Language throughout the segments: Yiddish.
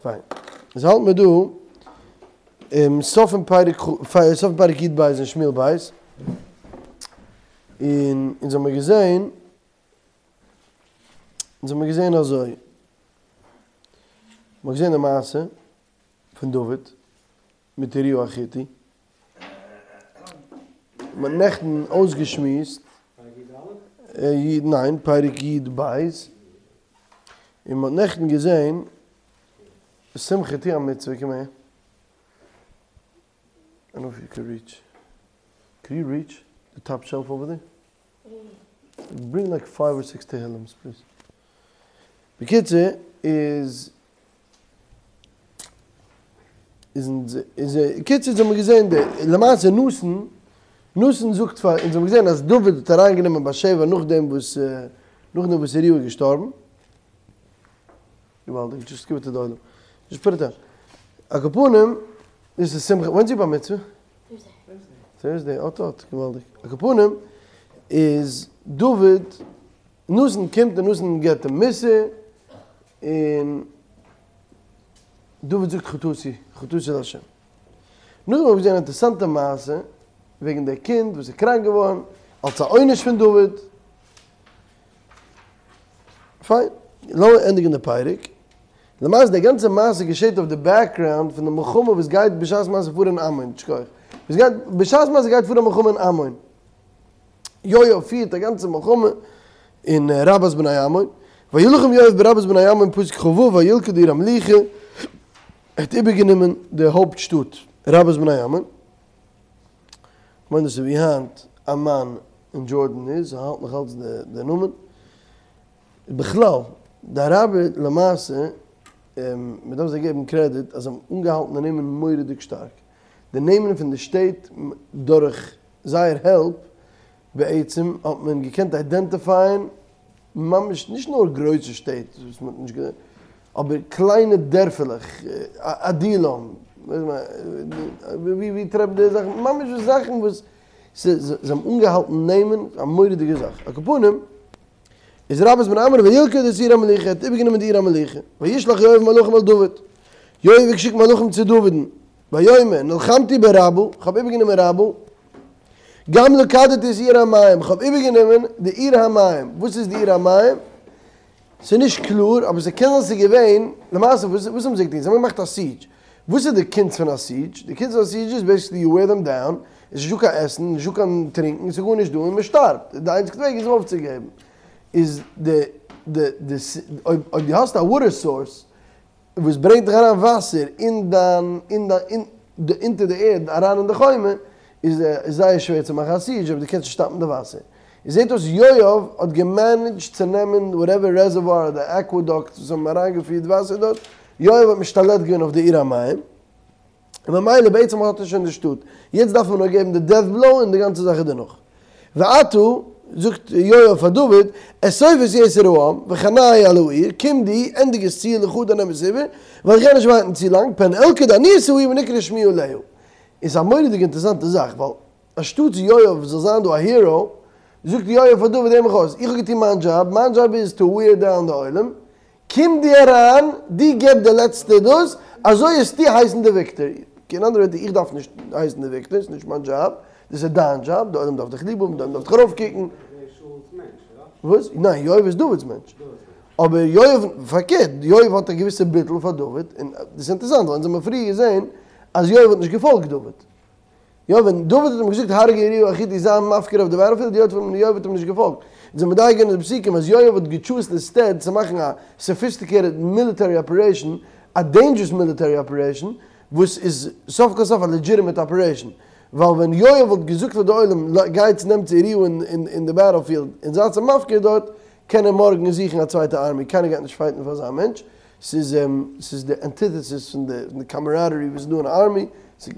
פיין. איז האלט מיר דא אין סוף פון פרק סוף פון פרק י"ב אין שמואל ב', און אונז האמיר געזען, אונז האמיר געזען אזוי, מ'האט געזען די מעשה פון דוד מיט אוריה החתי, מ'האט נעכטן אויסגעשמועסט, ניין, פרק י"ב, און מ'האט נעכטן געזען, שמחה טו א מצוה, קום אהער, I don't know if you can reach, can you reach the top shelf over there? Bring like five or six תהילים'ס please. בקיצור איז איז איז קיצור אונז האבן געזען די למעשה נתן נתן זאגט פאר אונז האבן געזען אז דוד האט אריינגענומען בת שבע נאכדעם וואס נאכדעם וואס אוריה איז געשטארבן. געוואלדיג, דזשאסט גיוו איט טו די עולם. דזשאסט פוט איט דאון. על כל פנים, דאס איז שמחה, ווען איז איר בר מצוה? טורסדעי, אט אט, געוואלדיג. על כל פנים, איז דוד, נתן קומט און נתן געבט אים מוסר, און דוד זאגט חטאתי, חטאתי לה'. נאכדעם האב איך געזען א אינטערעסאנטע מעשה וועגן די קינד וואס איז קראנק געווארן אלס א עונש פון דוד. פיין, לאמיר ענדיגן די פרק. למעשה די גאנצע מעשה געשעט אויף די בעקגראונד פון די מלחמה וואס גייט בשעת מעשה פאר אין עמון, שכוח. וואס גייט, בשעת מעשה גייט פאר א מלחמה אין עמון. יואב פירט א גאנצע מלחמה אין רבת בני עמון. וילחם יואב ברבת בני עמון פסוק כ"ו וילכד עיר המלוכה. ער האט איבערגענומען די הויפט שטאט רבת בני עמון. כ'מיין דאס איז ווי היינט עמאן אין דזשארדען איז, ס'האלט נאך אלץ די נאמען. בכלל, די אראבער למעשה, מען דארף זיי געבן קרעדיט אז זיי האבן אנגעהאלטן די נעמען מורא'דיג שטארק. די נעמען פון די שטעט דורך זייער העלפ בעצם האט מען געקענט איידענטיפייען ממש נישט נאר גרויסע שטעט וואס מען האט נישט גע. אבער קליינע דערפעלעך, עדולם, ווי טרעפט די זאכן, ממש זאכן וואס זיי האבן אנגעהאלטן נעמען, א מורא'דיגע זאך. על כל פנים, איז רבת בני עמון וילכד את עיר המלוכה, ער האט איבערגענומען די עיר המלוכה, וישלח יואב מלאכים אל דוד, יואב האט געשיקט מלאכים צו דוד'ן, ויאמר, נלחמתי ברבה, איך האב איבערגענומען רבה, גם לכדתי את עיר המים, איך האב איבערגענומען די עיר המים, וואס איז די עיר המים? ס'איז נישט קלאר, אבער ס'קען זיין ס'איז געווען, למעשה וואס האבן זיי געטון? זיי האבן געמאכט א סידזש. וואס איז די קונץ פון א סידזש? די קונץ פון א סידזש איז בעיסיקלי יו וועיר דעם דאון, עס איז נישטא קיין עסן, נישטא קיין טרינקן, ס'איז גארנישט דא און מ'שטארבט. די איינציגסטע וועג איז אויפצוגעבן. איז די די די אויב אויב דו האסט א וואטער סאורס וואס ברענגט דיך אריין וואסער אין דיין אין דיין אין די אונטער די ערד אריין אין די חומה, איז זייער שווער צו מאכן א סידזש אויב דו קענסט נישט סטאפן די וואסער. עס זעט אויס יואב האט געמענעדזשט צו נעמען וואטעווער רעזערוואר אדער אקוועדאקט וואס האבן אריינגעפירט וואסער דארט, יואב האט משתלט געווען אויף די עיר המים, און ממילא בעצם האט ער שוין די שטאט, יעצט דארף מען נאר געבן די דעט בלאו און די גאנצע זאך איז דערנאך. ועתה, זאגט יואב פאר דוד, אסוף את יתר העם, וחנה על העיר, קום דו, ענדיג עס צו, ולכה דו נעם עס איבער, ווייל איך גיי נישט ווארטן צו לאנג, פן אלכד אני את העיר ונקרא שמי עליה. איז א מורא'דיגע אינטערעסאנטע זאך, ווייל אנשטאטס יואב זאל זיין דא א היראו, זאגט יואב פאר דוד הער מיך אויס, איך האב געטון מיין דזשאב, מיין דזשאב איז טו וויער דאון די עולם, קום דו אריין, דו געב די לעצטע דאס, אזוי וועסטו הייסן די וויקטאר. אין אנדערע ווערטער, איך דארף נישט הייסן די וויקטאר, ס'איז נישט מיין דזשאב, דאס איז דיין דזשאב, די עולם דארף דיך ליב האבן, די עולם דארף דיך ארויפקוקן. וואס? ניין, יואב איז דוד'ס מענטש. אבער יואב, פארקערט, יואב האט א געוויסע ביטול פאר דוד, און דאס איז אינטערעסאנט, ווייל אונז האבן פריער געזען אז יואב האט נישט געפאלגט דוד. יא, ווען דוד האט אים געזאגט הרגע אוריה החתי זיי מפקיר אויף די בעטלפילד, יואב האט אים נישט געפאלגט. אונז האבן מדייק געווען אין די פסוקים אז יואב האט געטשוזט אינסטעד צו מאכן א סאפיסטיקעיטעד מיליטערי אפערעישן, א דעינדזשערס מיליטערי אפערעישן, וואס איז סוף כל סוף א לעדזשיטימעט אפערעישן. ווייל ווען יואב וואלט געזאגט פאר די עולם גייטס נעמטס אוריה אין די בעטלפילד און זייטס אים מפקיר דארט, קען ער מארגן זוכן א צווייטע ארמי, קיינער גייט נישט פייטן פאר אזא מענטש, ס'איז ס'איז די אנטיטעסיס פון די קאמעראדערי וואס איז דא אין ארמי,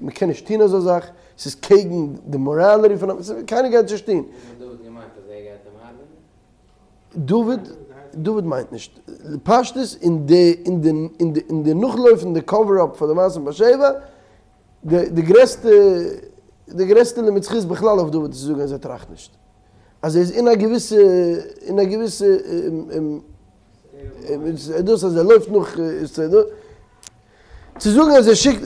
מ'קען נישט טון אזא זאך, ס'איז קעגן די מאראליטי פון א, קיינער גייט עס נישט טון. האט דוד געמיינט אז ער גייט אים הרג'ענען? דוד, דוד מיינט נישט. פשטות אין די אין די אין די אין די נאכלויפן די קאווער אפ פאר די מעשה מיט בת שבע, די די גרעסטע די גרעסטע לימוד זכות בכלל אויף דוד איז צו זאגן אז ער טראכט נישט. אז ער איז אין א געוויסע אין א געוויסע דאס אז ער לויפט נאך איז צו דא. צו זאגן אז ער שיקט,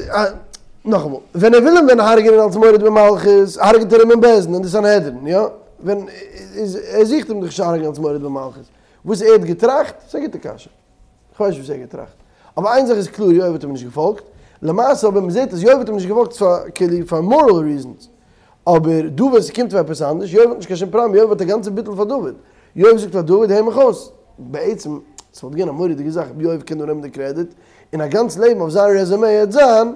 נאכאמאל, ווען ער וויל אים ווען הרג'נען אלס מורד במלכות, הרג'נט ער אים אין בית דין, אין די סנהדרין, יא? ווען איז ער זוכט אים דאך נישט צו הרג'נען אלס מורד במלכות. וואס ער האט געטראכט? ס'איז א גוטע קשיא. כ'ווייס נישט וואס ער האט געטראכט. אבער איין זאך איז קלאר, יואב האט אים נישט געפאלגט. למעשה אבער מ'זעט אז יואב האט אים נישט געפאלגט פאר כאילו פאר מאראל ריזענס. אבער דא ווען ס'קומט פאר עפעס אנדערש, יואב האט נישט קיין שום פראבלעם, יואב האט א גאנצע ביטול פאר דוד. יואב זאגט פאר דוד, הער מיך אויס. בעצם, ס'וואלט געווען א מורא'דיגע זאך אויב יואב קען דא נעמען די קרעדיט, און א גאנץ לעבן אויף זיין רעזומעי העט זיין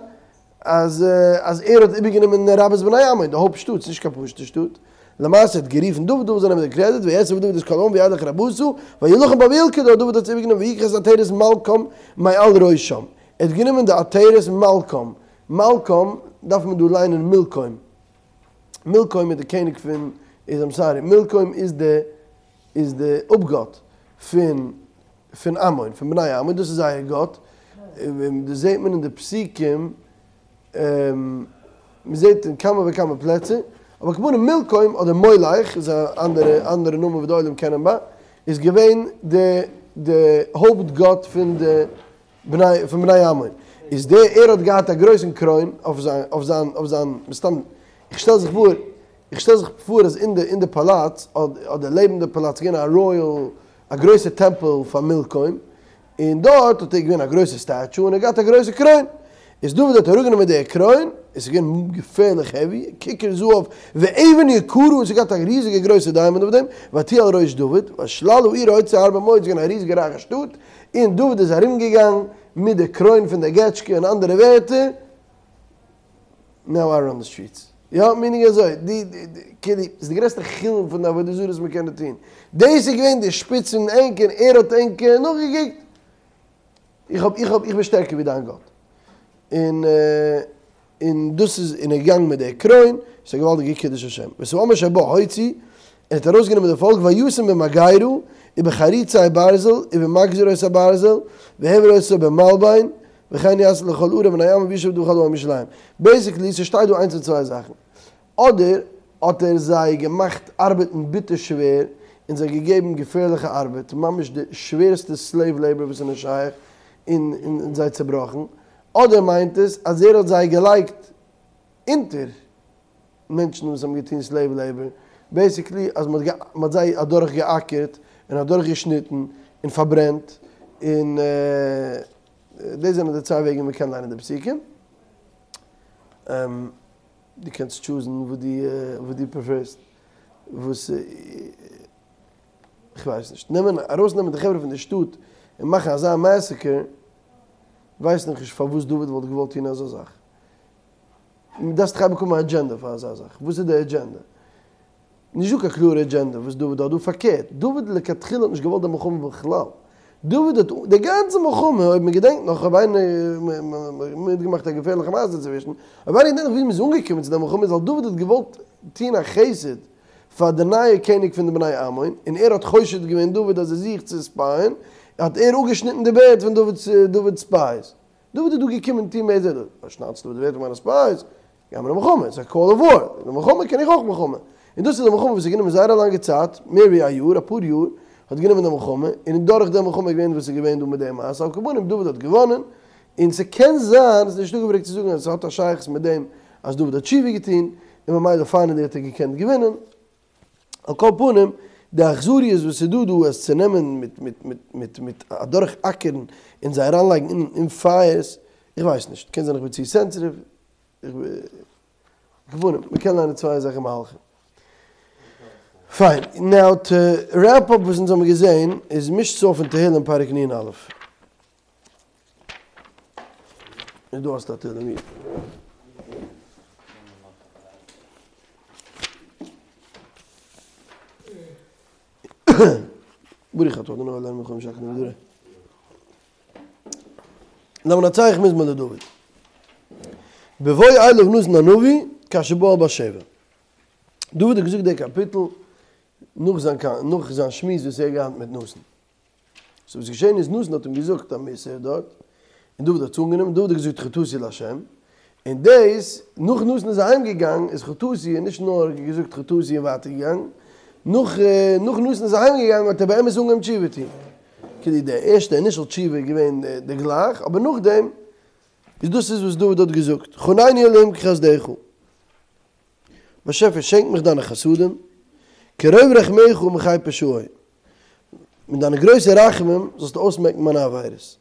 אז אז ער האט איבערגענומען רבת בני עמון, די הויפט שטאט, ס'נישט קיין פשוט'ע שטאט. למעשה האט גערופן דוד, דוד זאל נעמען די קרעדיט, ויאסף דוד את כל העם וילך רבתה, וילחם בה וילכדה, דוד האט עס איבערגענומען ויקח את עטרת מלכם מעל ראשם. ער האט גענומען די עטרת מלכם, מלכם דארף מען דא ליינען מילקום, מילקום איז די קעניג פון, איז איים סארי, מילקום איז די איז די אפגאט פון פון עמון, פון בני עמון, דאס איז זייער גאט, דאס זעט מען אין די פסוקים, מען זעט אין כמה וכמה פלעצער, אבער על כל פנים מילקום אדער מולך איז א אנדערע אנדערע נאמען וואס די עולם קענען בה, איז געווען די די הויפט גאט פון די בני פון בני עמון, איז דער ער האט געהאט א גרויסן קרוין אויף זיין אויף זיין אויף זיין מסתם איך שטעל זיך פאר איך שטעל זיך פאר אז אין די אין די פאלאץ אדער לעבן די פאלאץ איז געווען א רויעל א גרויסע טעמפל פאר מילקום, און דארט האט ער געווען א גרויסע סטעטשו און ער האט געהאט א גרויסע קרוין, איז דוד האט אראפגענומען די קרוין, עס איז געווען געפערליך העווי, ככר זהב ואבן יקרה, און עס האט געהאט א ריזיגע גרויסע דיימאנד אויף דעם, ותהי על ראש דוד, ושלל העיר אוצר הרבה מאוד, עס איז געווען א ריזיגע רייכע שטאט, און דוד איז ארומגעגאנגען מיט די קרוין פון די געטשקע, אין אנדערע ווערטער, נאו איי ראן די סטריטס. יא, מינינג אזוי, די, די, די, כאילו, ס'איז די גרעסטע חילול פון די עבודה זרה וואס מ'קען טון. דאס איז געווען די שפיץ פון ענק און ער האט ענק נאכגעקוקט. איך האב, איך האב, איך בין שטערקער ווי דיין גאט. און, און דאס איז, און ער איז געגאנגען מיט די קרוין, ס'איז א געוואלדיגע קידוש השם. ואת העם אשר בה הוציא, ער האט ארויסגענומען די פאלק וישם במגרה ובחריצי ברזל ובמגזרות הברזל והעביר אותו במלבן וכן יעשה לכל ערי בני עמון וישב דוד בכל העם בירושלים. בעיסיקלי ס'שטייט דא איינס פון צוויי זאכן. אדער האט ער זיי געמאכט ארבעטן ביטער שווער און זיי געגעבן געפערליכע ארבעט, ממש די שווערסטע סלעיוו לעיבער וואס איז נאר שייך, און און זיי צעבראכן. אדער מיינט עס אז ער האט זיי געלייגט אונטער מענטשן וואס האבן געטון סלעיוו לעיבער, בעיסיקלי אז מען האט זיי אדורך געאקערט און אדורך געשניטן און פארברענט, און דאס זענען די צוויי וועגן מען קען ליינען די פסוקים, דו קענסט טשוזן וואס דו וואס דו פרעפערסט, וואס כ'ווייס נישט, נעמען ארויסנעמען די חברה פון די שטאט און מאכן אזא מעסעקער, ווייס נאכנישט פארוואס דוד וואלט געוואלט טון אזא זאך. דארפסט דאך באקומען א אדזשענדע פאר אזא זאך, וואס איז די אדזשענדע? נישט דא קיין קלארע אדזשענדע וואס דוד האט דא, פארקערט, דוד לכתחילה האט נישט געוואלט די מלחמה בכלל, דוד האט די גאנצע מלחמה, אויב מען געדענקט נאך, אויב איינער מיטגעמאכט א געפערליכע מעשה אינצווישן, אויב איינער געדענקט נאך ווי מען איז אנגעקומען צו די מלחמה איז ווייל דוד האט געוואלט טון א חסד פאר די נייע קעניג פון די בני עמון, און ער האט חושד געווען דוד אז ער זוכט צו ספייען, האט ער אפגעשניטן די בערד פון דוד'ס ספייס. דוד איז דא געקומען טון מער זיי, שניידסטו די בערד פון מיינע ספייס, גיי מיר אין מלחמה, ס'איז א קאל אוו וואר, אין די מלחמה קען איך אויך מלחמה, און דאס איז די מלחמה וואס האט גענומען זייער א לאנגע צייט, מער ווי א יאר, אפאר יאר, האט גענומען די מלחמה, און דורך די מלחמה איז געווען וואס איז געווען דא מיט די מעשה, על כל פנים דוד האט געוואנען, און ס'קען זיין, ס'איז נישט אפגעפרעגט צו זאגן אז ס'האט א שייכות מיט דעם אז דוד האט תשובה געטון, און ממילא פיינעלי האט ער געקענט געווינען. על כל פנים, די אכזריות וואס איז דא דא עס צו נעמען מיט מיט מיט מיט מיט אדורך אקערן און זיי אריינלייגן אין אין פייערס, איך ווייס נישט, קען זיין איך בין צו סענסיטיוו, איך בין, על כל פנים, מ'קען ליינען צוויי אזעלכע מהלכים. פיין, נאו טו רעפ אפ וואס אונז האבן געזען, איז מישטס אויף אין תהלים פרק נ"א. און דא האסטו א תהלים איד. ברוך אתה אדוני אלוהינו מלך העולם שהכל נהיה בדברו. למנצח מזמור לדוד. בבוא אליו נתן הנביא כאשר בא אל בת שבע. דוד האט געזאגט די קאפיטל נאך זיין נאך זיין שמועס וואס ער האט געהאט מיט נתן. סאו וואס איז געשען איז נתן האט אים געזאגט א מוסר דארט, און דוד האט עס אנגענומען, דוד האט געזאגט חטאתי לה', און דאס, נאך נתן איז אהיים געגאנגען איז חטאתי און נישט נאר געזאגט חטאתי און ווייטער געגאנגען, נאך נאך נתן איז אהיים געגאנגען האט ער באמת אנגעהויבן תשובה טון, כאילו די ערשטע אינישעל תשובה איז געווען די גלייך, אבער נאכדעם. איז דאס איז וואס דוד האט געזאגט, חנני אלהים כחסדך, באשעפער שענק מיך דיינע חסדים, כרוב רחמיך מחי פשעי, מיט דיינע גרויסע רחמים זאלסטו אויסמעקן מיינע עבירות.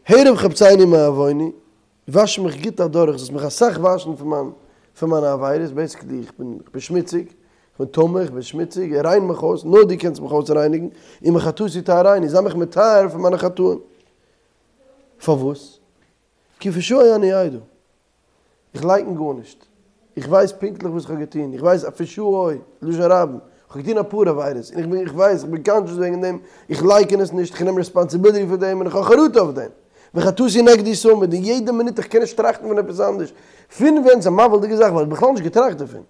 הערב חפצני מעווני, וואש מיך גוט אדורך, זאלסט מיך אסאך וואשן פון מיין פון מיינע עבירות, בעיסיקלי איך בין איך בין שמוציג, איך בין טמא, איך בין שמוציג, ריין מיך אויס, נאר דו קענסט מיך אויסרייניגן, ומחטאתי טהרני, זיי מיך מטהר פון מיינע חטאים. פארוואס? כי פשעי אני אדע. איך לייקן גארנישט. איך ווייס פונקטליך וואס איך האב געטון. איך ווייס אז פשעי, לשון רבים. איך האב געטון אפאר עבירות. און איך בין, איך ווייס, איך בין קאנטשעס וועגן דעם. איך לייקן עס נישט. איך נעם רעספאנסיביליטי פאר דעם און איך האב חרטה אויף דעם. וחטאתי נגדי תמיד. און יעדע מינוט איך קען נישט טראכטן פון עפעס אנדערש. פון ווען, ס'איז א מבהיל'דיגע זאך ווייל ער האט בכלל נישט געטראכט דערפון.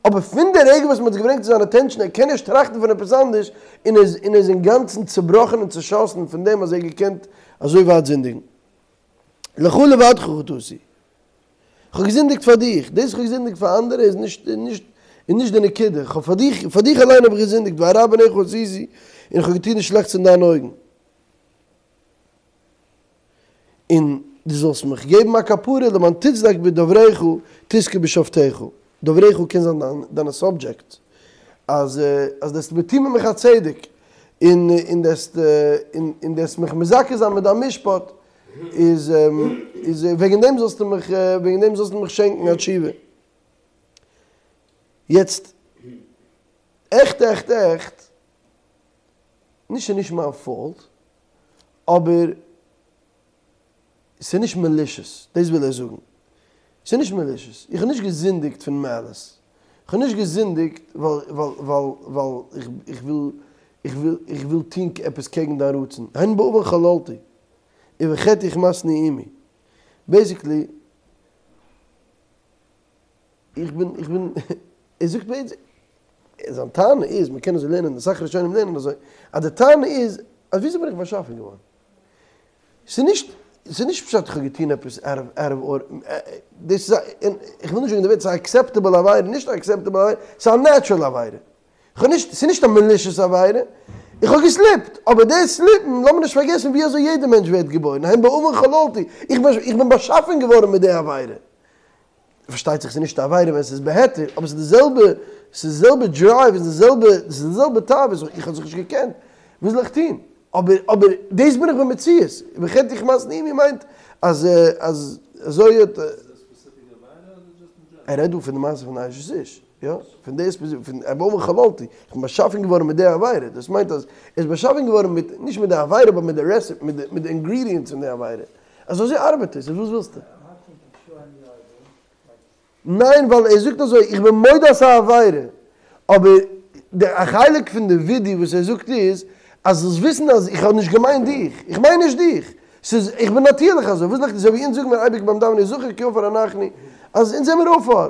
אבער פון די רגע וואס מ'האט עס געברענגט צו זיין אטענשאן ער קען נישט טראכטן פון עפעס אנדערש און ער איז און ער איז אינגאנצן צובראכן און צושאסן פון דעם אז ער האט געקענט אזוי ווייט זינדיגן. לך לבדך חטאתי. כ'האב געזינדיגט פאר דיך, דאס כ'האב געזינדיגט פאר אנדערע איז נישט נישט איז נישט די נקודה, כ'האב פאר דיך פאר דיך אליין האב איך געזינדיגט והרע בעיניך עשיתי, און כ'האב געטון די שלעכטס אין דיינע אויגן. און דו זאלסט מיך געבן א כפרה למען תצדק בדברך תזכה בשפטיך, דברך קען זיין דיינע סאבדזשעקטס, אז אז דו וועסט מיר טון מיט מיך א צדק, און און דו וועסט און דו וועסט מיך מזכה זיין מיט דיין משפט, איז איז וועגן דעם זאלסטו מיך וועגן דעם זאלסטו מיך שענקן א תשובה. יעצט, עכט עכט עכט, נישט ס'איז נישט מיין פאולט, אבער ס'איז נישט מעלישעס, דאס וויל ער זאגן. ס'איז נישט מעלישעס. איך האב נישט געזינדיגט פון מעליס. איך האב נישט געזינדיגט ווייל ווייל ווייל איך וויל איך וויל איך וויל טון עפעס קעגן דיין רצון. הן בעוון חללתי, ובחטא יחמסני אמי. בעיסיקלי, איך בין, איך בין, ער זאגט בעצם, זיין טענה איז, מען קען אזוי לערנען, אסאך ראשונים לערנען אזוי, אז די טענה איז, אז וויאזוי בין איך באשאפן געווארן? ס'איז נישט, ס'איז נישט פשט איך האב געטון עפעס אוט אוו ארדער, דאס איז א, איך וויל נישט זאגן די ווערט, ס'איז א עקסעפטעבל עבירה, נישט א עקסעפטעבל עבירה, ס'איז א נעטשרעל עבירה. איך האב נישט, ס'איז נישט א מעלישעס עבירה, איך האב געסליפט, אבער די סליפן, לאמיר נישט פארגעסן ווי אזוי יעדער מענטש ווערט געבוירן, הן בעוון חללתי, איך בין באשאפן געווארן מיט די עבירה. פארשטייט זיך ס'איז נישט א עבירה ווען ס'איז בהיתר, אבער ס'איז די זעלבע, ס'איז די זעלבע דרייוו, ס'איז די זעלבע, ס'איז די זעלבע תאוות, איך האב זיך נישט געקענט, וואס זאל איך טון? אבער, אבער דאס בין איך במציאות, ובחטא יחמסני אמי מיינט אז, אז אזוי האט. ער רעדט דא פון די מעשה פון אשת איש, יא? פון די ספעסיפיק, פון הן בעוון חללתי, איך בין באשאפן געווארן מיט די עבירה, דאס מיינט אז ער איז באשאפן געווארן מיט, נישט מיט די עבירה, אבער מיט די רעסעפ, מיט די אינגרידיענטס פון די עבירה. אז אזוי ארבעט עס, וואס ווילסטו? ניין ווייל ער זאגט אזוי איך בין מודה אז ס'איז א עבירה, אבער די א חלק פון די ווידוי וואס ער זאגט איז אז זאלסט וויסן אז איך האב נישט געמיינט דיך, איך מיין נישט דיך, ס'איז איך בין נאטירליך אזוי, וואס זאל איך אזוי ווי אונז זאגן מיר אייביג ביים דאווענען זכור כי עפר אנחנו אז אונז זעמיר עפר.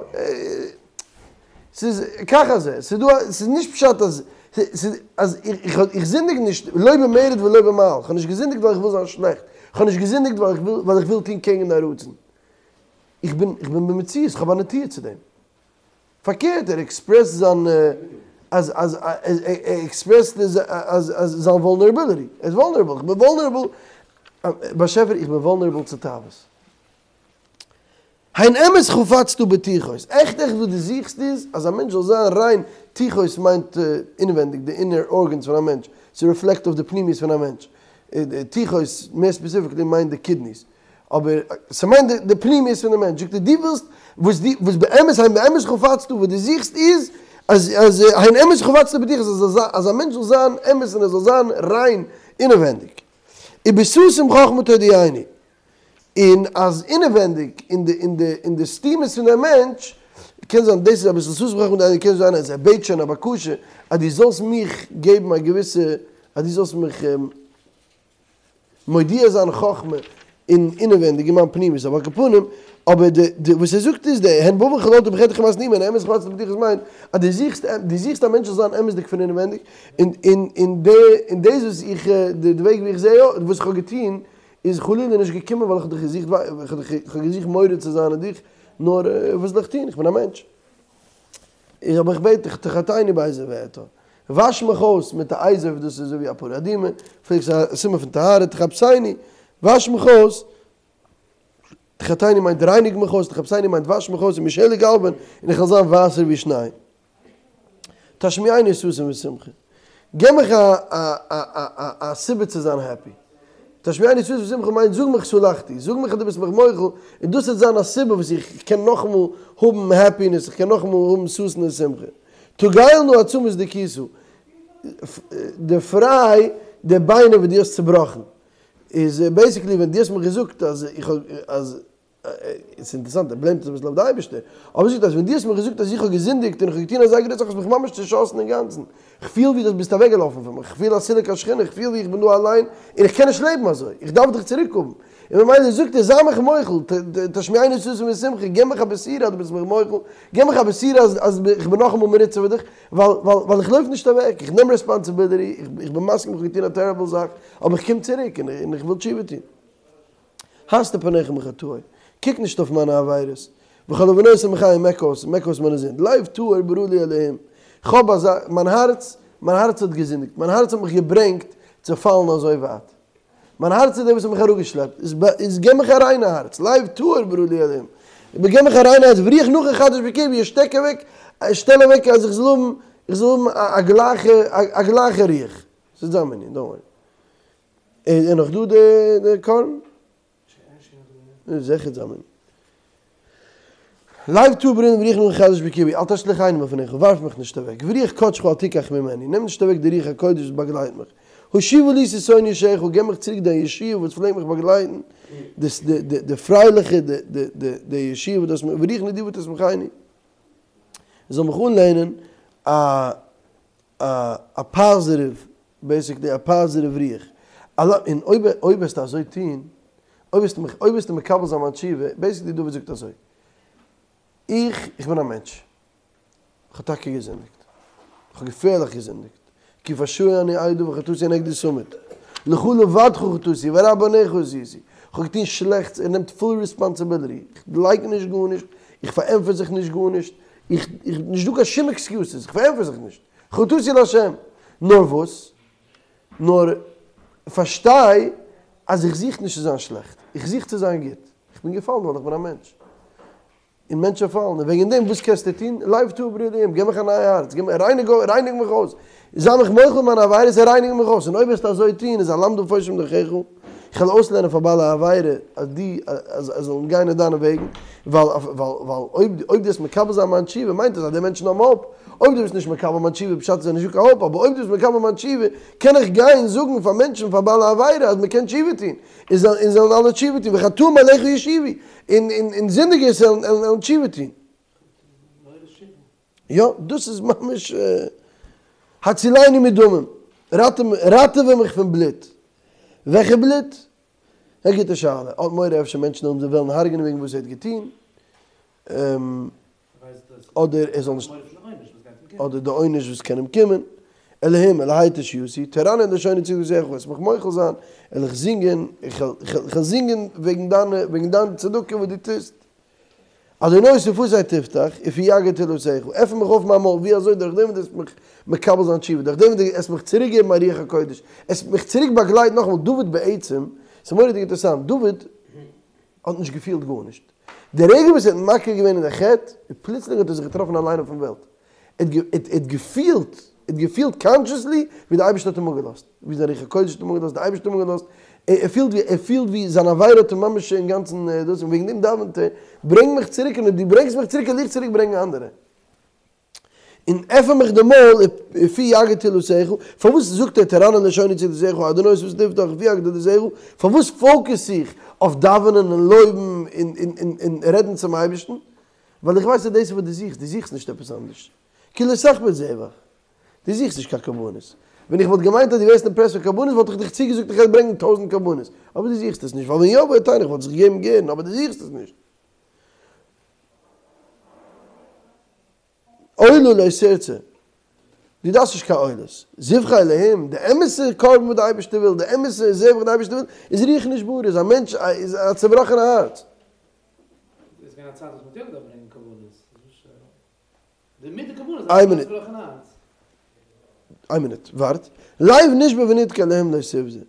ס'איז ככה זה, ס'איז דא א, ס'איז נישט פשט אז, ס'איז אז איך איך זינדיג נישט לא במרד ולא במעל, כ'האב נישט געזינדיגט ווייל איך וויל זיין שלעכט, כ'האב נישט געזינדיגט ווייל איך וויל ווייל איך וויל טון קעגן דיין רצון, איך בין איך בין במציאות, כ'האב א נטיה צו דעם. פארקערט ער עקספרעסט זיין אז אז ער עקספרעסט אז אז זיין וואלנערעביליטי, ער איז וואלנערעבל, איך בין וואלנערעבל, באשעפער איך בין וואלנערעבל צו תאוות. הן אמת חפצת בטיחות, עכט עכט וואס דו זוכסט איז אז א מענטש זאל זיין ריין, טיחות מיינט אינעווענדיג, די אינער ארגענס פון א מענטש, ס'ריפלעקט אויף די פנימיות פון א מענטש, טיחות מער ספעסיפיקלי מיינט די קידניס, אבער ס'מיינט די פנימיות פון די מענטש, זאגט ער דו ווילסט וואס דו וואס באמת הן באמת חפצת וואס דו זוכסט איז אז אז הן אמת חפצת בטיחות אז אז א מענטש זאל זיין אמת און ער זאל זיין ריין אינעווענדיג, ובסתום חכמה תודיעני. און אז אינעווענדיג אין די אין די אין די סתימות פון דעם מענטש, קען זיין דאס איז אביסל סתום חכמה תודיעני, קען זיין אז ער בעט שוין א בקשה אז דו זאלסט מיך געבן א געוויסע, אז דו זאלסט מיך מודיע זיין חכמה אין אינעווענדיג אין מיין פנימיות, אבער על כל פנים, אבער די די וואס ער זאגט איז די הן בעוון חללתי ובחטא יחמסני אמי, הן אמת חפצת בטיחות מיינט אז דו זוכסט דו זוכסט א מענטש זאל זיין אמת'דיג פון אינעווענדיג, און און און די און דאס וואס איך די וועג ווי איך זע וואס איך האב געטון איז חלילה נישט געקומען ווייל איך האב דיך געזוכט איך האב דיך איך האב געזוכט מורד צו זיין אין דיך, נאר וואס זאל איך טון, איך בין א מענטש. איז אבער איך בעט דיך תחטאני באזוב ואטהר, וואש מיך אויס מיט א אזוב, דאס איז אזוי ווי א פרה אדומה, פרעגסט א סימן פון טהרה, תכבסני, וואש מיך אויס. תחטאני מיינט רייניג מיך אויס, תכבסני מיינט וואש מיך אויס, ומשלג אלבין, און איך וועל זיין ווייסער ווי שניי. תשמיעני ששון ושמחה. געב מיך א א א א א סיבה צו זיין העפי. תשמיעני ששון ושמחה מיינט זאג מיך סלחתי, זאג מיך אז דו ביסט מיך מוחל, און דאס וועט זיין א סיבה וואס איך קען נאכאמאל האבן העפינעס, איך קען נאכאמאל האבן ששון און שמחה. תגלנה עצמות דכית, דערפריי די ביינער וואס דו האסט צובראכן. איז בעיסיקלי ווען דו האסט מיך געזאגט אז איך האב אז ס'איז אינטערעסאנט ער בלעימט עס אביסל אויף די אייבערשטער, אבער ער זאגט אז ווען דו האסט מיך געזאגט אז איך האב געזינדיגט און איך האב געטון אזא גרויסע זאך האסט מיך ממש צעשאסן אינגאנצן, כ'פיל ווי דו ביסט אוועקגעלאפן פון מיך, כ'פיל א סילוק השכינה, כ'פיל ווי איך בין דא אליין און איך קען נישט לעבן אזוי, איך דארף דיך צוריק האבן. און ממילא זאגט ער זיי מיך מוחל, תשמיעני ששון ושמחה, גיב מיך א בשורה אז דו ביסט מיך מוחל, גיב מיך א בשורה אז אז איך בין נאכאמאל מרוצה פון דיך, ווייל ווייל ווייל איך לויף נישט אוועק, איך נעם רעספאנסיביליטי, איך בין מסכים איך האב געטון א טעריבל זאך, אבער איך קום צוריק און איך וויל תשובה טון. הסתר פניך מחטאי, קוק נישט אויף מיינע עבירות, וכל עוונותי מחני, מעק אויס, מעק אויס מיינע זינד, לב טהור ברא לי אלהים, כ'האב אזא, מיין הארץ, מיין הארץ האט געזינדיגט, מיין הארץ האט מיך געברענגט צו פאלן אזוי ווייט, מיין הארץ איז דער וואס האט מיך אראפגעשלעפט, איז איז געב מיך א ריינע הארץ, לב טהור ברא לי אלהים, געב מיך א ריינע הארץ, ורוח נכון חדש בקרבי, שטעק אוועק, שטעל אוועק אז איך זאל האבן, איך זאל האבן א גלייכע, א גלייכע רוח, ס'איז זיין מנין, דאנט ווארי. איז נאך דא די די קרבן? זיכער זיין מנין. לב טהור ברא לי ורוח נכון חדש בקרבי, אל תשליכני מלפניך, ווארף מיך נישט אוועק, ורוח קדשך אל תיקח ממני, נעם נישט אוועק די רוח הקודש וואס באגלייט מיך, השיבה לי ששון ישעך, געב מיך צוריק דיין ישועה וואס פלעגט מיך באגלייטן, די פרייליכע די ישועה וואס דו האסט מיר, ורוח נדיבה תשמחני, זאל מיך אנלענען א א פאזיטיוו, בעיסיקלי א פאזיטיוו רוח, און אויב אויב וועסטו אזוי טון, אויב וועסטו מיך אויב וועסטו מקבל זיין מיין תשובה, בעיסיקלי דוד זאגט אזוי, איך איך בין א מענטש, איך האב טאקע געזינדיגט, איך האב געפערליך געזינדיגט, כי פשעי אני אדע וחטאתי נגדי תמיד, לך לבדך חטאתי והרע בעיניך עשיתי, איך האב געטון שלעכטס, ער נעמט פול ריספאנסיביליטי, איך לייקן נישט גארנישט, איך פארענטפער זיך נישט גארנישט, איך איך נישט דא קיין שום עקסקיוסעס, איך פארענטפער זיך נישט, חטאתי לה'. נאר וואס? נאר פארשטיי אז איך זוך נישט צו זיין שלעכט, איך זוך צו זיין גוט. איך בין געפאלן ווייל איך בין א מענטש. און מענטשן פאלן, און וועגן דעם וואס קענסטו טון? לב טהור ברא לי אלהים, געב מיך א נייע הארץ, געב מיר, רייניג רייניג מיך אויס, זיי מיך מוחל מיינע עבירות און רייניג מיך אויס, און אויב וועסטו אזוי טון איז אלמדה פושעים דרכיך, איך וועל אויסלערנען פאר בעלי עבירה אז דו אז זיי זאלן גיין אין דיינע וועגן, ווייל ווייל אויב אויב דו וועסט מקבל זיין מיין תשובה מיינט עס אז די מענטשן האבן האופ, אויב דו ביסט נישט מקבל מיין תשובה פשט איז אז נישטא קיין האופ, אבער אויב דו ביסט מקבל מיין תשובה קען איך גיין זאגן פאר מענטשן פאר בעלי עבירה אז מען קען תשובה טון, און זאלן זאלן אלע תשובה טון, וחטאים אליך ישובו, און און און זינדיגערס וועלן תשובה טון. יא, דאס איז ממש הצילני מדמים, ראטעווע מיך פון בלוט. וועלכע בלוט? א גוטע שאלה. האט מורא אפשר מענטשן וועלן אים וועלן הרג'נען וועגן וואס ער האט געטון. אדער ער זאל נישט, אדער די עונש וואס קען אים קומען. אלהים, אלהי תשועתי, תרנן לשוני צדקתך, וועסט מיך מוחל זיין, וועל איך זינגען, איך וועל זינגען וועגן דיינע, וועגן דיין צדקה וואס דו טוסט. אדוני שפתי תפתח, ופי יגיד תהלתך, עפן מיך אויף מיין מויל, ווי אזוי? דורך דעם וואס דו וועסט מיך מקבל זיין תשובה, דורך דעם וואס דו וועסט מיך צוריק געבן מיין רוח הקודש, וועסט מיך צוריק באגלייטן, נאכאמאל, דוד בעצם, ס'איז מורא'דיג אינטערעסאנט, דוד האט נישט געפילט גארנישט, די רגע וואס ער האט מכיר געווען אין די חטא, פלוצלינג האט ער זיך געטראפן אליין אויפן וועלט, ער האט געפילט, ער האט געפילט קאנטשעסלי ווי די אייבערשטער האט אים אפגעלאזט, ווי זיין רוח הקודש האט אים אפגעלאזט, די אייבערשטער האט אים אפגעלאזט, ער פילט ווי, ער פילט ווי זיין עבירה האט אים ממש אינגאנצן דאס, און וועגן דעם דאווענט ער, ברענג מיך צוריק, און אויב דו ברענגסט מיך צוריק וועל איך צוריק ברענגען אנדערע. און עפן מיך די מויל, ופי יגיד תהלתך, פארוואס זאגט ער תרנן לשוני צדקתך, אדוני שפתי תפתח ופי יגיד תהלתך, פארוואס פאוקעס איך אויף דאווענען און לויבן און רעדן צום אייבערשטן? ווייל איך ווייס אז דאס איז וואס דו זוכסט, דו זוכסט נישט עפעס אנדערש. כי לא תחפץ זבח. דו זוכסט נישט קיין קרבנות. ווען איך וואלט געמיינט אז דו ווערסט אימפרעסט פון קרבנות וואלט איך דיך צוגעזאגט איך וועל ברענגען טויזענט קרבנות. אבער דו זוכסט עס נישט, ווייל ווען יא וואלט איך וואלט זיך געגעבן גערן, אבער דו זוכסט עס נישט. עולה לא תרצה. דו דארפסט נישט קיין עולות. זבחי אלהים, די אמת'ע קרבן וואס די אייבערשטער וויל, די אמת'ע זבח וואס די אייבערשטער וויל, איז רוח נשברה, איז א מענטש, איז א צובראכענע הארץ. איז געווען א צייט וואס מ'האט יא געדארפט ברענגען קרבנות. די מיט די קרבנות איין מינוט. צובראכענע הארץ. איין מינוט, ווארט. לב נשבר ונדכה אלהים לא תבזה.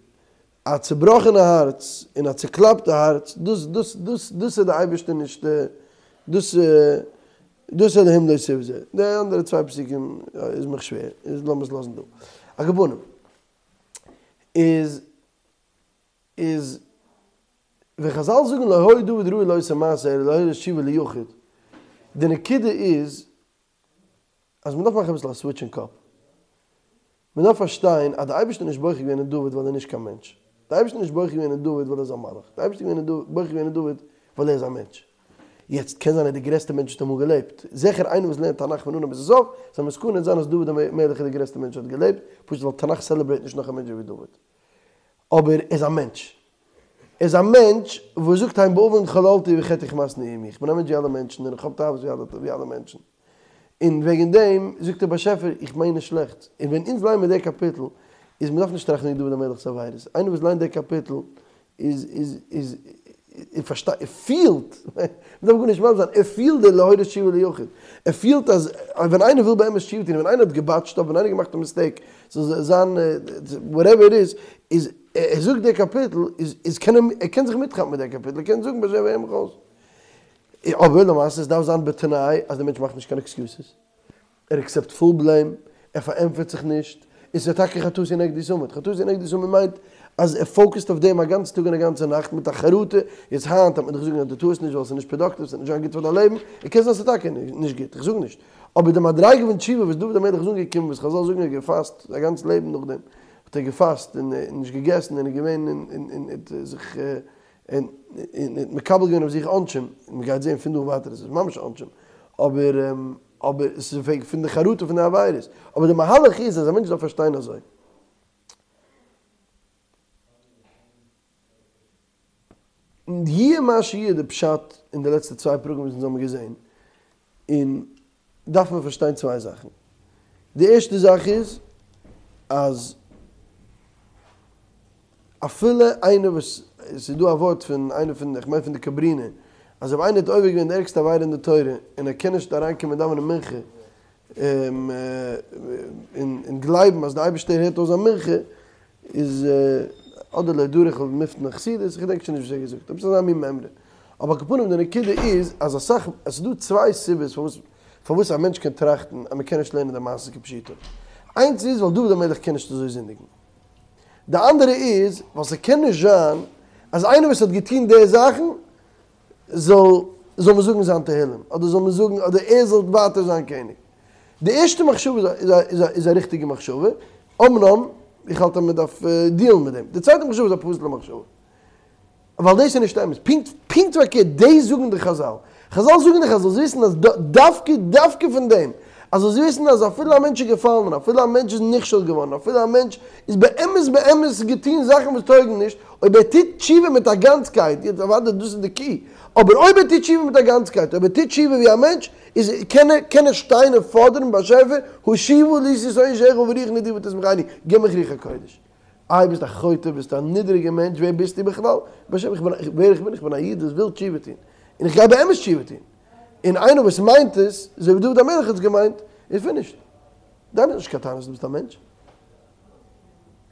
א צובראכענע הארץ און א צוקלאפטע הארץ, דאס דאס דאס דאס איז די אייבערשטער נישט, דאס דאס אלהים לא תבזה. די אנדערע צוויי פסוקים איז מיך שווער, איז לאמיר עס לאזן דא. על כל פנים, איז איז ווען חזל זאגן לא היה דוד ראוי לאותו מעשה אלא להורות תשובה ליחיד, די נקודה איז אז מען דארף מאכן אביסל א סוויטש אין קאפ. מען דארף פארשטיין אז די אייבערשטער איז נישט בוחר געווען אין דוד ווייל ער איז נישט קיין מענטש. די אייבערשטער איז נישט בוחר געווען אין דוד ווייל ער איז א מלאך. די אייבערשטער איז בוחר געווען אין דוד ווייל ער איז א מענטש. יעצט קען זיין ער איז די גרעסטע מענטש וואס האט אמאל געלעבט. זיכער איינער וואס לערנט תנך פון אנהייב ביז סוף, זיין מסקנא וועט זיין אז דוד המלך איז די גרעסטע מענטש וואס האט געלעבט, פשוט ווייל תנך סעלעברעיט נישט נאך א מענטש ווי דוד. אבער ער איז א מענטש. ער איז א מענטש וואס זאגט הן בעוון חללתי ובחטא יחמסני אמי. איך בין א מענטש ווי אלע מענטשן און איך האב תאוות ווי אלע מענטשן. און וועגן דעם זאגט דער באשעפער איך מיין נישט שלעכטס. און ווען אונז ליינען מיר די קאפיטל איז מען דארף נישט טראכטן וועגן דוד המלך'ס עבירות. איינער וואס ליינט די קאפיטל איז איז איז ער פארשטייט ער פילט, מען דארף גארנישט מסביר זיין, ער פילט די להורות תשובה ליחיד. ער פילט אז ווען איינער וויל באמת תשובה טון, ווען איינער האט געבאטשט אפ, ווען איינער האט געמאכט א מיסטעיק, זאל זיין וואטעווער איט איז, איז ער זאגט די קאפיטל איז איז קען ער ער קען זיך מיטכאפן מיט די קאפיטל, ער קען זאגן באשעפער הער מיך אויס. אבער למעשה עס דארף זיין בתנאי אז די מענטש מאכט נישט קיין עקסקיוסעס, ער עקסעפט פול בלעים, ער פארענטפערט זיך נישט, און ס'איז טאקע חטאתי נגדי תמיד, חטאתי נגדי תמיד מיינט אז ער פאוקעסט אויף דעם א גאנצן טאג און א גאנצע נאכט מיט א חרטה, יעצט היינט האט מען דאך געזאגט אז דו טו עס נישט ווייל ס'איז נישט פראדאקטיוו, ס'וועט נישט זיין גוט פאר דיין לעבן, און קען זיין ס'איז טאקע נישט גוט, איך זאג נישט, אבער די מדריגה פון תשובה וואס דוד המלך איז אנגעקומען וואס חזל זאגן ער האט געפאסט א גאנץ לעבן נאכדעם האט ער געפאסט און נישט געגעסן און איז געווען און האט זיך און און האט מקבל געווען אויף זיך עונשים, און מען גייט זען פון דא און ווייטער עס איז ממש עונשים, אבער אבער עס איז וועגן פון די חרטה פון די עבירות, אבער די מהלך איז אז א מענטש דארף פארשטיין אזוי. יהיה מה שיהיה די פשט אין די לעצטע צוויי פרקים וואס אונז האבן געזען, און דארף מען פארשטיין צוויי זאכן. די ערשטע זאך איז אז אפילו איינער וואס, עס איז דא א ווארט פון איינער פון, איך מיין פון די קאברינער, אז אויב איינער האט עובר געווען די ערגסטע עבירה אין די תורה און ער קען נישט אריינקומען דאווענען מנחה און גלייבן אז די אייבערשטער הערט אויס זיין מנחה, איז אדער לא דרוך למפתן החסידות, איך געדענק שוין נישט וואס ער האט געזאגט, עפעס אזא מין מימרא. אבער על כל פנים די נקודה איז אז אסאך, עס איז דא צוויי סיבות פארוואס פארוואס א מענטש קען טראכטן אז מען קען נישט לערנען די מעשה כפשוטו. איינס איז ווייל דוד המלך קען נישט אזוי זינדיגן. די אנדערע איז ווייל ס'קען נישט זיין אז איינער וואס האט געטון די זאכן זאל זאל מען זאגן זיין תהלים, אדער זאל מען זאגן אדער ער זאל ווייטער זיין קעניג. די ערשטע מחשבה איז א איז א איז א ריכטיגע מחשבה, אמנם איך האלט אז מען דארף דיעלן מיט דעם. די צווייטע מחשבה איז א פסול'ע מחשבה. ווייל דאס איז נישט אמת. פונקט פונקט פארקערט, דאס זאגן די חזל. חזל זאגן דיך אז זאלסט וויסן אז דווקא דווקא פון דעם, אז זאלסט וויסן אז אפילו א מענטש איז געפאלן און אפילו א מענטש איז נכשל געווארן, אפילו א מענטש איז באמת באמת געטון זאכן וואס טויגן נישט, אויב ער טוט תשובה מיט א גאנצקייט, יעצט אוודאי דאס איז די קי, אבער אויב ער טוט תשובה מיט א גאנצקייט, אויב ער טוט תשובה ווי א מענטש, איז קען ער קען ער שטיין און פאדערן באשעפער, השיבה לי ששון ישעך וברוח נדיבה תשמחני, גיב מיך רוח הקודש. איי ביסט א חוטא, ביסט א נידריגע מענטש, ווער ביסטו בכלל? באשעפער איך בין, ווער איך בין? איך בין א איד וואס וויל תשובה טון, און איך גיי באמת תשובה טון. און איינער וואס מיינט עס, אזוי ווי דוד המלך האט עס געמיינט, איז פינישט. דעמאלט נישט קיין טענות דו ביסט א מענטש.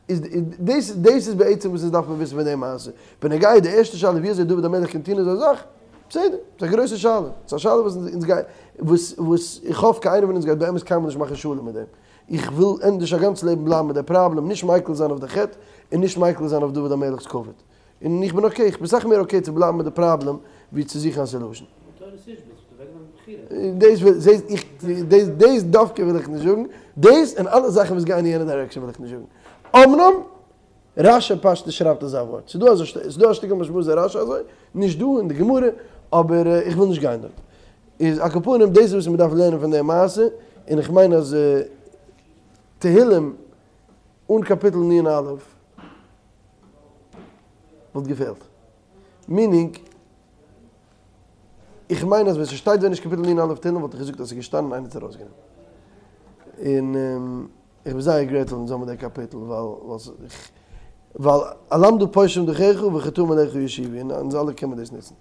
איז דאס דאס איז בעצם וואס אונז דארף מען וויסן פון די מעשה. בנוגע די ערשטע שאלה ווי אזוי דוד המלך קען טון אזא זאך, בסדר, ס'איז א גרויסע שאלה. ס'איז א שאלה וואס אונז גייט, וואס וואס איך האף קיינער פון אונז גייט באמת קיינמאל נישט מאכן שלום מיט דעם. איך וויל ענדערש א גאנץ לעבן בלייבן מיט די פראבלעם, נישט מיקל זיין אויף די חטא, און נישט מיקל זיין אויף דוד המלך'ס כבוד. און איך בין אקעי, איך בין סאך מער אקעי צו בלייבן מיט די פראבלעם ווי צו זוכן א סעלושען. דאס וויל, זעסט, איך, דאס, דאס דווקא וויל איך נישט זאגן, דאס און אלע זאכן וואס גייען אין יענע דירעקשאן וויל איך נישט זאגן. אמנם, רש"י פשטות שרייבט אזא ווארט, ס'איז דא אזא, ס'איז דא א שטיקל משמעות אין רש"י אזוי, נישט דא אין די גמרא, אבער איך וויל נישט גיין דארט. איז על כל פנים דאס איז וואס מ'דארף לערנען פון די מעשה, און איך מיין אז תהילים אן קאפיטל נ"א וואלט געפעלט. מינינג, איך מיין אז ווען ס'שטייט ווען נישט קאפיטל נ"א תהילים וואלט איך געזאגט אז ס'איז געשטאנען און איינער האט עס ארויסגענומען. און איך בין זייער גרעיטפול אונז האבן די קאפיטל ווייל ווייל אלמדה פושעים דרכיך וחטאים אליך ישובו און אונז אלע קען מען דאס נוצן.